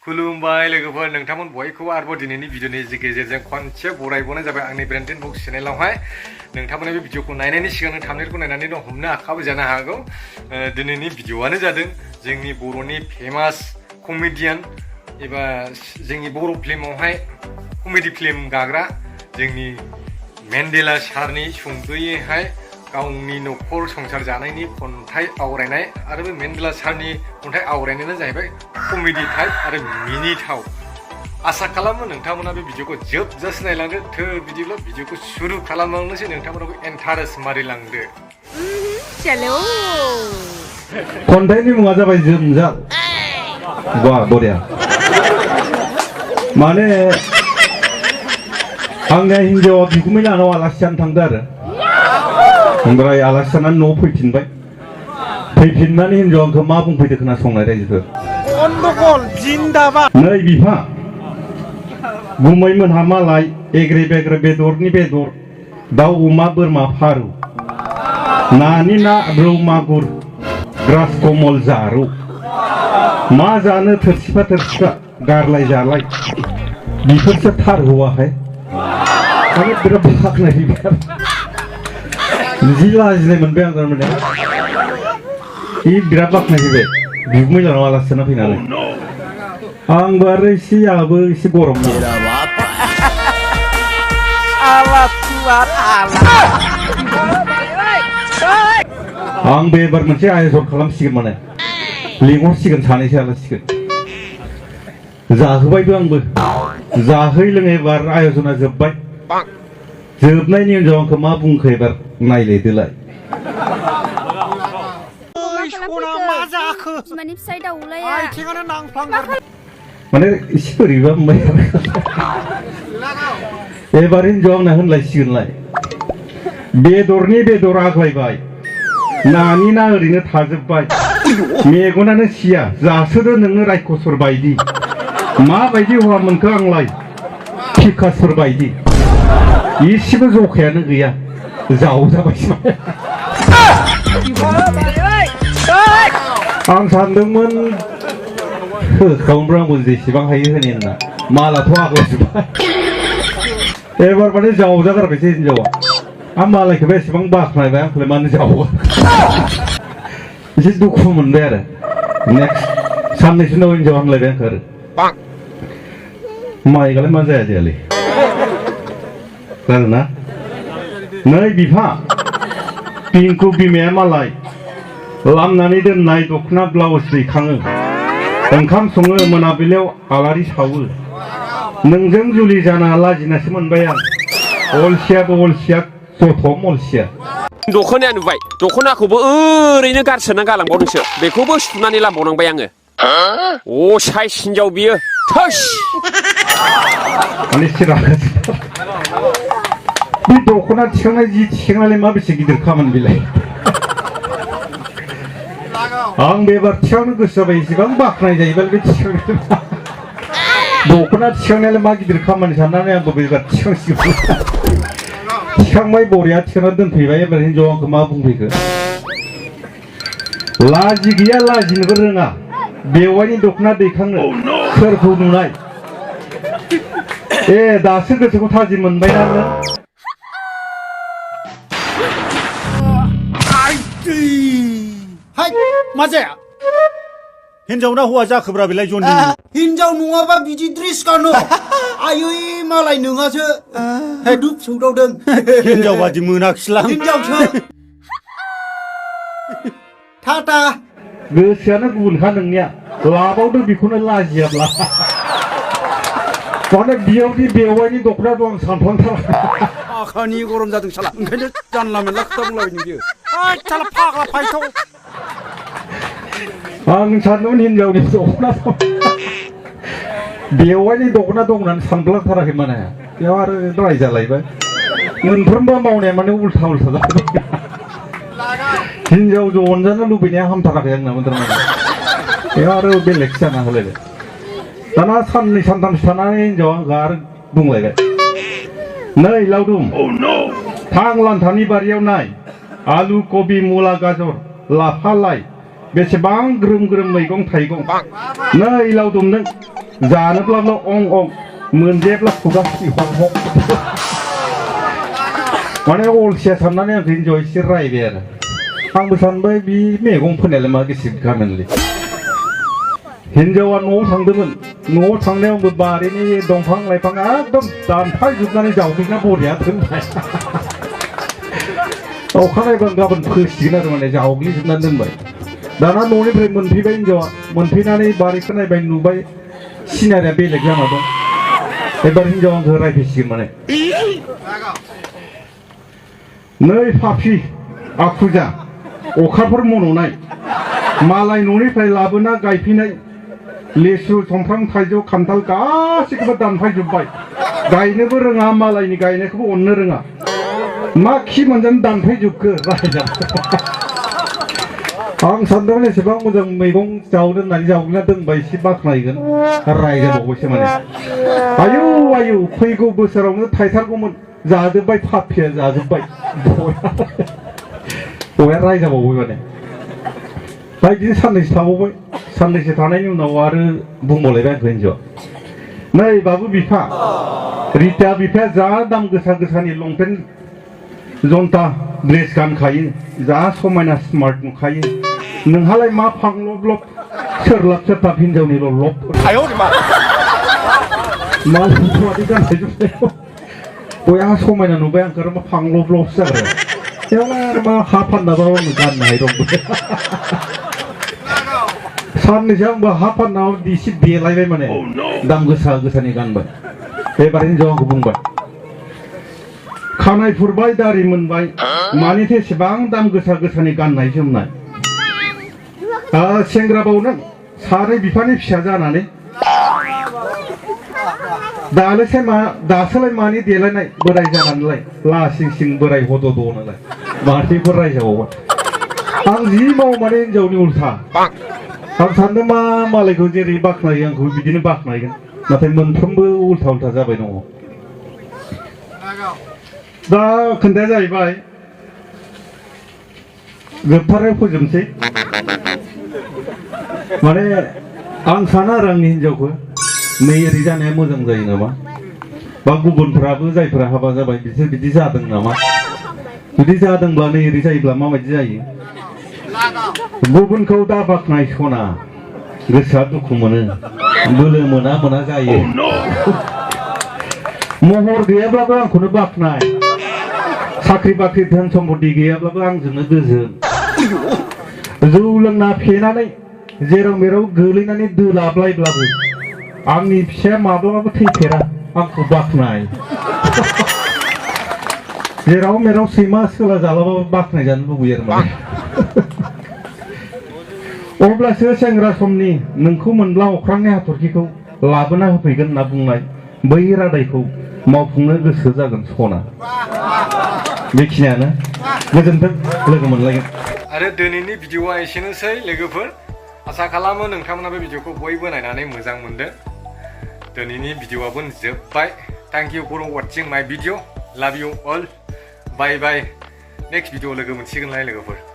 खुलुमबाय लोगोफोर नोंथांमोन बयखौबो आरोबाव दिनैनि भिडिअनि गेजेरजों खनसे बरायबावनाय जाबाय आंनि ब्रेन्डेन बुक चेनेलावहाय नोंथांमोना बे भिडिअखौ नायनायनि सिगां थाम्बनेलखौ नायनानै हमनो हाखाबाय जानो हागौ दिनैनि भिडिअआनो जादों जोंनि बर'नि फेमास कमेडियान एबा जोंनि बर' फिल्मावहाय कमेडि फिल्म गाग्रा जोंनि मेन्डेला सारनि सुंद'यैहाय गावनि न'खर संसार जानायनि खन्थाइ आवरायनाय आरो बे मेन्डेला सारनि खन्थाइ आवरायनायानो जाहैबाय कमेडि टाइप आरो मिनिथाव आसा खालामो नोंथांमोना बे भिडिअखौ जोबजासे नायलांदो बिदिब्ला भिडिअखौ शुरु खालामलांनोसै नोंथांमोनखौ एन्टारेस्ट मारिलांदो चलो खन्थाइनि मुङा जाबाय जोंजाल बा बरिया माने आंनि हिन्जावा बिगुमै लानाव आलासि जानो थांदों आरो ओमफ्राय आलासि जानानै न'आव फैफिनबाय फैफिननानै हिन्जावा आंखौ मा बुंफैदो खोनासंनाय रायजोफोर गन्डगल जिन्दाबाद नै बिफा गुमैमोनहा मालाय एग्रे बेग्रे बेदरनि बेदर दाउ अमा बोरमा फारौ नानि ना रौ मागुर ग्रास कमल जारौ मा जानो थोरसिफा थोरसिफा गारलाय जालाय बेफोरसो थार हौवाहाय आङो बिराद बाख्नाय जि लाजिनाय मोनबाय आं थारमाने बिराद बाख्नाय फैबाय बिगुमै लानाव आलासि जाना फैनानै आंबो आरो आंहाबो एसे गरम आंबो एबार मोनसे आयजन खालामसिगोन माने लिंहरसिगोन सानैसो आलासिगोन जाहोबायबो आंबो जाहै लोङै एबार आयजना जोब्बाय जोबनायनि उनाव आंखौ मा बुंखो एबार नायलायदोलाय माने एसे बोरैबा मोनबाय एबार हिन्जाव आंना होनलायसिगोनलाय बेदरनि बेदर आग्लायबाय नानि ना ओरैनो थाजोब्बाय मेगनानो सिया जासोदो नोङो रायखसर बायदि माबायदि हौवा मोनखो आंलाय थिकासर बायदि एसेबो जखायानो गैया जावजाबायसो आं सानदोंमोन होखावनोब्रा आंबो जेसेबां हायो होनो होनना मालाथ' आग्लायजोब्बाय एबार माने जावजागारबायसो हिन्जावा आं मालायखौबो एसेबां बाख्नायबाय आंखौलाय मानो जावो एसे दुखु मोनबाय आरो नेक्स्ट साननैसो उनाव हिन्जाव होनलायबाय आंखौ आरो माइगालाय मा जाया जायालै जागोनना नै बिफा पिंकु बिमाया मालाय लामनानै दोननाय दख'ना ब्लाउस दैखाङो ओंखाम सङो मोनाबिलियाव आलारि सावो नोंजों जुलि जाना लाजिनासो मोनबाय आं अलसियाबो अलसिया जथम अलसिया दख'नाया नुबाय दख'नाखौबो ओरैनो गारसोना गालांबावदोंसो बेखौबो सुनानै लांबावनांबाय आङो अ साइस हिन्जाव बियो थोस माने बे दख'ना थिखांनाय जि थिखांनानै मा बेसे गिदिर खामानि बिलाय आं बेबार थिखांनो गोसो जाबाय एसेबां बाख्नाय जायोबा बे थिखांनाय दख'ना थिखांनायालाय मा गिदिर खामानि साननानै आंबो बेबार थिखांसिगोन थिखांबाय बरिया थिखांना दोनफैबाय एबार हिन्जाव आंखौ मा बुंफैखो लाजि गैया लाजिनोबो रोङा बेवाइनि दख'ना दैखांनो सोरखौ नुनाय ए दासो गोसोखौ थाजिम मोनबाय ना नों मा जाया हिन्जावना हौवा जाखोब्रा बेलाय जन्दिनि हिन्जाव नङाबा बिदि ड्रेस गानो आयै मालाय नोङासो दुब सौदावदों हिन्जाव बादि मोनाखिलां हिन्जावसो टाटा गोसोआनो गुबुनखा नोंनिया लाबावदो बेखौनो लाजियाब्ला माने बियावदि बेवाइनि दख'ना दं आं सानफ्लांथारा आखानि गरम जादों साला ओंखायनो जानला मेनला खोथा बुंलाबायदों बियो साला फाग्ला फायथाव आं सानदोंमोन हिन्जावनि दख'ना दं बेवाइनि दख'ना दं होननानै सानफ्लांथाराखै माने बेयाव आरो रायजालायबाय मोनफ्रोमबो मावनाया माने उल्था उल्था जाबाय हिन्जाव अनजानो लुबैनाया हामथाराखै आंना थारमाने बेयाव आरो बेलेग जाना होलायबाय दाना साननै सानथामसो थानानै हिन्जावा आंखौ आरो बुंलायबाय नै लावदुम थां लान्थानि बारियाव नाय आलु कबि मुला गाजर लाफा लाइ बेसेबां ग्रोम ग्रोम मैगं थाइगं नै लावदुम नों जानोब्लाबो अं अं मोनजेब्ला खुगा सिहं हं माने अलसिया साननानै आंखौ हिनजावा एसे रायबाय आरो आंबो सानबाय बे मैगं फोनायालाय मा गोसो गानोनलै हिनजावा न'आव थांदोंमोन न'आव थांनायाव आंबो बारिनि दंफां लाइफां एकदम दानफायजोबनानै जावग्लिना बरिया दोनबाय अखानायबा गाबोन फोसिगोन आरो माने जावग्लिजोबनानै दोनबाय दाना न'निफ्राय मोनफैबाय हिनजावा मोनफैनानै बारिखौ नायबाय नुबाय सिनारिया बेलेग जाना दं एबार हिनजावा आंखौ रायफैसिगोन माने नै फाफि आखुजा अखाफोर मन'नाय मालाय न'निफ्राय लाबोना गायफैनाय लेसु समफ्राम थाइजौ खान्थाल गासैखौबो दानफायजोब्बाय गायनोबो रोङा मालायनि गायनायखौबो अननो रोङा मा खि मोनजानो दानफायजोबखो रायजा आं सानदोंमोन एसेबां मोजां मैगं जावनो होननानै जावग्लिना दोनबाय एसे बाख्नायगोन रायजाबावबायसो माने आयौ आयौ फैगौ बोसोरावनो थायथारगौमोन जाजोब्बाय फाफिया जाजोब्बाय बया रायजाबावबाय माने ओमफ्राय बिदिनो साननैसो थाबावबाय साननैसो थानायनि उनाव आरो बुंबावलायबाय आंखौ हिनजावा नै बाबु बिफा रिता बिफाया जा दाम गोसा गोसानि लंपेन्ट जन्ता ड्रेस गानखायो जा समायना स्मार्ट नुखायो नोंहालाय मा फांलब सोरलाब सोरथाब हिनजावनिल' लब मा हिनजावादि गाननाय जोमनायाव बया समायना नुबाय आंखौ मा फांलबलबसो जाबाय बेयावनो मा हा फाननाबाबो आंनो गाननो हायो दं साननैसो आंबो हा फाननायाव एसे देलायबाय माने दाम गोसा गोसानि गानबाय एबार हिनजावा आंखौ बुंबाय खानाय फुरबाय दारि मोनबाय मानिथो एसेबां दाम गोसा गोसानि गाननाय जोमनाय सेंग्राबाव नों सानै बिफानि फिसा जानानै दासोलाय मानि देलायनाय बोराय जानानैलाय लासिं सिं बोराय हद' द'नालाय माथोफोर रायजाबावबाय आं जि मावो माने हिनजावनि उल्था आं सानदों मा मालायखौ जेरै बाख्नायो आंखौ बिदिनो बाख्नायगोन नाथाय मोनफ्रोमबो उल्था उल्था जाबाय दङ दा खोन्थाया जाहैबाय जोबथारनायाव फोजोबनोसै माने आं सानो आरो आंनि हिनजावखौ नै ओरै जानाया मोजां जायो नामा बा गुबुनफ्राबो जायफ्रा हाबा जाबाय बिसोर बिदि जादों नामा बिदि जादोंब्ला नै ओरै जायोब्ला माबायदि जायो गुबुनखौ दा बाख्नाय सना गोसोआ दुखु मोनो बोलो मोना जायो महर गैयाब्लाबो आंखौनो बाख्नाय साख्रि बाख्रि धोन सम्पति गैयाब्लाबो आंजोंनो गोजोन जौ लोंना फेनानै जेराव मेराव गोलैनानै दोलाब्लायब्लाबो आंनि फिसाया माब्लाबाबो थैफेरा आंखौ बाख्नाय जेराव मेराव सैमा सोला जालाबाबो बाख्नाय जानो लुबैयो आरो माने अब्लासो सेंग्रा समनि नोंखौ मोनब्ला अख्रांनि हाथरखिखौ लाबोना होफैगोन होनना बुंनाय बै रादायखौ मावफुंनो गोसो जागोन सना बेखिनियानो गोजोन्थों लोगो मोनलायगोन आरो दिनैनि भिडिअआ एसेनोसै लोगोफोर आसा खालामो नोंथांमोना बे भिडिअखौ बयबो नायनानै मोजां मोनदों दिनैनि भिडिअआबो जोब्बाय थैंक इउ फर वाचिं माय भिडिअ लाभ इउ अल बाय बाय नेक्स्ट भिडिअ लोगो मोनसिगोनलाय लोगोफोर